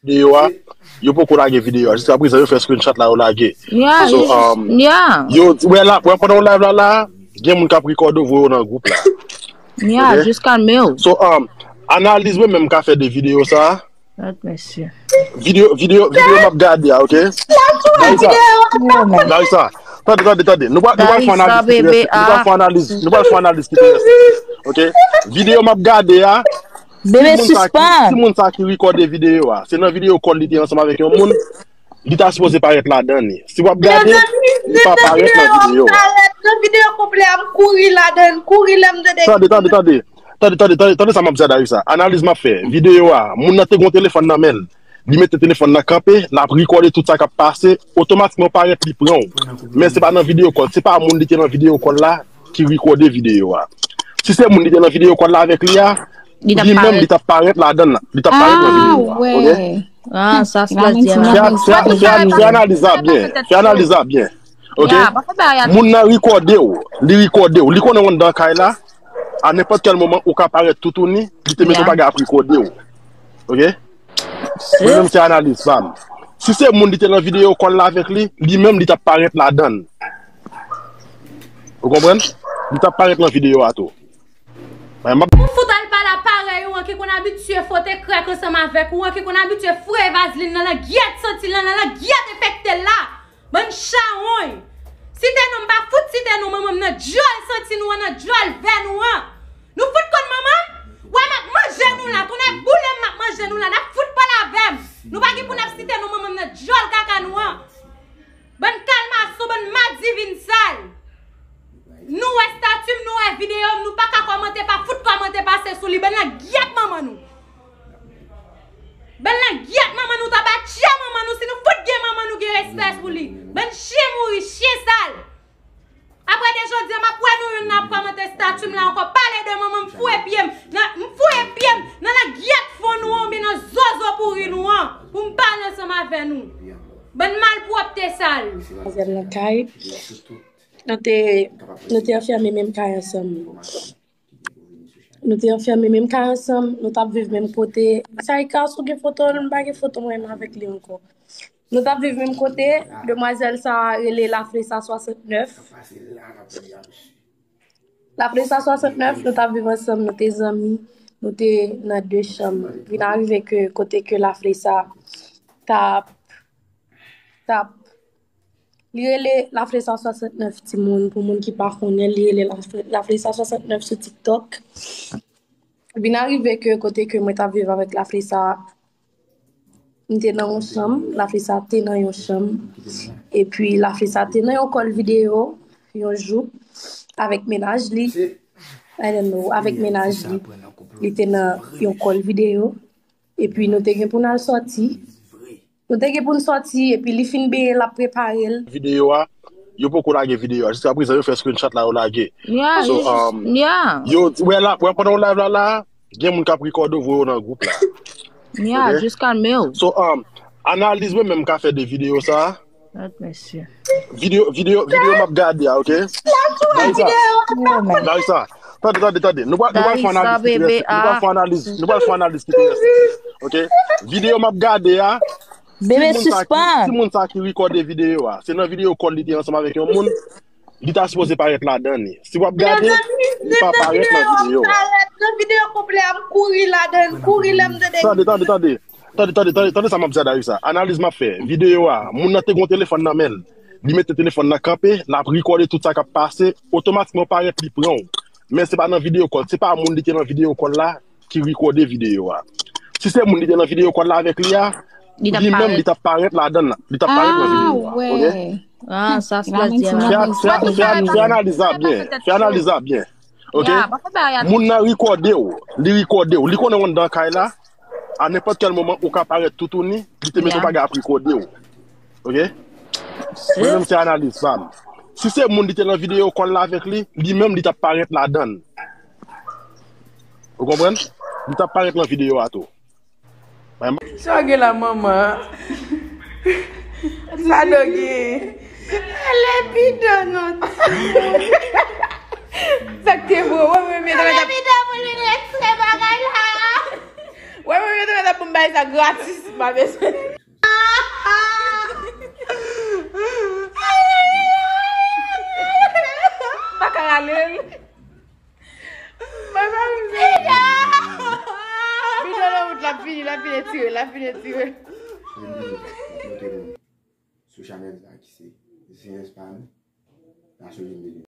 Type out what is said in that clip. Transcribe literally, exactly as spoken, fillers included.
videyo a, yo poko lage videyo a. Jiska prezan, yo fè screenshot la, yo lage. Yeah, so, um, yeah. Yo, wè la, wè pandan w live la, la, gen moun k ap rekòde w, voye w nan gwoup la. Yeah, okay? Jis kalme w. So, um, analiz mwen menm ka fè de videyo sa. Lòt mesye. Videyo, videyo, videyo m ap gade a, ok? Larisa, Larisa, tande, tande, tande. Nou pral, nou pral fè analiz ki te reste. Nou pral fè analiz, nou pral fè analiz ki te reste. Ok? Videyo m ap gade a, Bebe, sispann. Timoun sa ki rekòde videyo a, se nan videyo kòl li te ansanm avèk yon moun, li ta sipoze parèt ladan li. Si w ap gade, li pa parèt nan videyo a. Nan videyo konplè a, m kouri ladan, kouri lè m tande. Tande, tande, tande. Tande, tande, tande, tande sa m ap di a Darisa. Analiz m ap fè. Videyo a, moun nan te gen yon telefòn nan men l. Li mete telefòn nan kanpe, l ap rekòde tout sa k ap pase, otomatikman parèt li pran w. Men se pa nan videyo kòl, se pa moun li te nan videyo kòl la ki rekòde videyo a. Si se moun li te nan videyo kòl la avèk li a, li menm li t ap parèt ladan l, li t ap parèt nan videyo a. Ok? Ah, sa se lè di a. Fè, fè, fè, fè analiz la byen. Fè analiz la byen. Ok? Moun nan rekòde w, li rekòde w, li konnen w anndan kay la, a nenpòt kèl moman ou ka parèt toutouni, li te mete yon bagay ap rekòde w. Ok? Mwen menm se analiz pa m. Si se moun li te nan videyo kòl la avèk li, li menm li t ap parèt ladan l. Ou konprann? Li t ap parèt nan videyo a tou. Mwen m ap Ou fout al pale a parèy ou an ki konn abitye fwote krèk ansanm avèk ou an, ki konn abitye fouye vazlin nan langyèt santi l lan, nan langyèt enfekte l la. Bann chawony. Site non m pa fout site non manman m nan dyòl santi nou an, nan dyòl vè nou an. Nou fout konn manman m? Wè m ap manje nou la, tonnè boule m, m ap manje nou la, n ap fout pale avè m. Nou pa gen pou n ap site non manman m nan dyòl kaka nou an. Bann kalmason, bann madivin sal. Nou wè stati m, nou wè videyo m, nou pa ka kòmante, pa fout kòmante pase sou li. Bann langyèt manman nou. Bann langyèt manman nou, ta ba tchè manman nou, si nou fout gen manman nou gen respè pou li. Bann chen mouri, chen sal. Apre de jodi a, m ap wè nou youn nan ap kòmante stati m la ankò, pale de manman m, fouye pye m, nan, m fouye pye m nan langyèt fon nou an oubyen nan zozo pouri nou an, pou m pale ansanm avè nou. Bann malpwòpte sal. Manzèl nan kay, nou te, nou te anfèmen menm kay ansanm. Nou te anfèmen menm kay ansanm, nou t ap viv menm kote. Saïka, si w gen foto l, m pa gen foto mwen menm avèk li ankò. Nou t ap viv menm kote, demwazèl sa a rele Laflesa swasantnèf. Laflesa swasantnèf, nou t ap viv ansanm, nou te zanmi, nou te nan de chanm. Vin arive ke kote ke Laflesa t ap, t ap Li rele Laflesa swasantnèf timoun, pou moun ki pa konnen, li rele Lafle-, Laflesa swasantnèf sou TikTok. Vin arive ke kote ke mwen t ap viv avèk Laflesa, m te nan yon chanm, Laflesa te nan yon chanm. Epi Laflesa te nan yon kòl videyo yon jou avèk mennaj li. I don't know, avèk mennaj li. Li te nan yon kòl videyo. Epi nou te gen pou n al sòti. Nou te gen pou n sòti, epi li fin benyen, l ap prepare l. Videyo a, yo poko lage videyo a. Jiska prezan, yo fè screenshot la, yo lage. Yeah, so, um, yeah. Yo, wè la, wè pandan w live la, la, gen moun k ap rekòde w, voye w nan gwoup la. Yeah, ok? Jis kalme w. So, um, analiz mwen menm ka fè de videyo sa. Lòt mesye. Videyo, videyo, videyo m ap gade a, ok? Larisa, Larisa, tande, tande, tande. Nou pral, nou pral fè analiz ki te reste. Nou pral fè analiz, nou pral fè analiz ki te reste. Ok? Videyo m ap gade a, Bebe, sispann. Timoun sa ki rekòde videyo a, se nan videyo kòl li te ansanm avèk yon moun, li ta sipoze parèt ladan li. Si w ap gade, li pa parèt nan videyo a. Nan videyo konplè a, m kouri ladan, kouri lè m tande. Tande, tande, tande. Tande, tande, tande, tande sa m ap di a Darisa. Analiz m ap fè. Videyo a, moun nan te gen yon telefòn nan men l. Li mete telefòn nan kanpe, l ap rekòde tout sa k ap pase, otomatikman parèt li pran w. Men se pa nan videyo kòl, se pa moun li te nan videyo kòl la ki rekòde videyo a. Si se moun li te nan videyo kòl la avèk li a, li menm li t ap parèt ladan l, li t ap parèt nan videyo a. Ok? Ah, sa se lè di a. Fè, fè, fè, fè analiz la byen. Fè analiz la byen. Ok? Moun nan rekòde w, li rekòde w, li konnen w anndan kay la. A nenpòt kèl moman, ou ka parèt toutouni, li te mete yon bagay ap rekòde w. Ok? Mwen menm se analiz pa m. Si se moun li te nan videyo kòl la avèk li, li menm li t ap parèt ladan l. Ou konprann? Li t ap parèt nan videyo a tou. Sa w gen la, manman? Sa do gen? Lè bidon non. Sa k te bon, wè, wè, medam. Lè bidon pou li retire bagay la. Wè, mwen mete mwen ap pou m bay sa gratis, m pa bezwen. M pa ka rale l. Mwen pa bezwen. Bidon nan wout la fini, la fini tire, la fini tire. Mwen vini montre nou sou chanèl sa ki se Zen Espan, Nasyon Zini.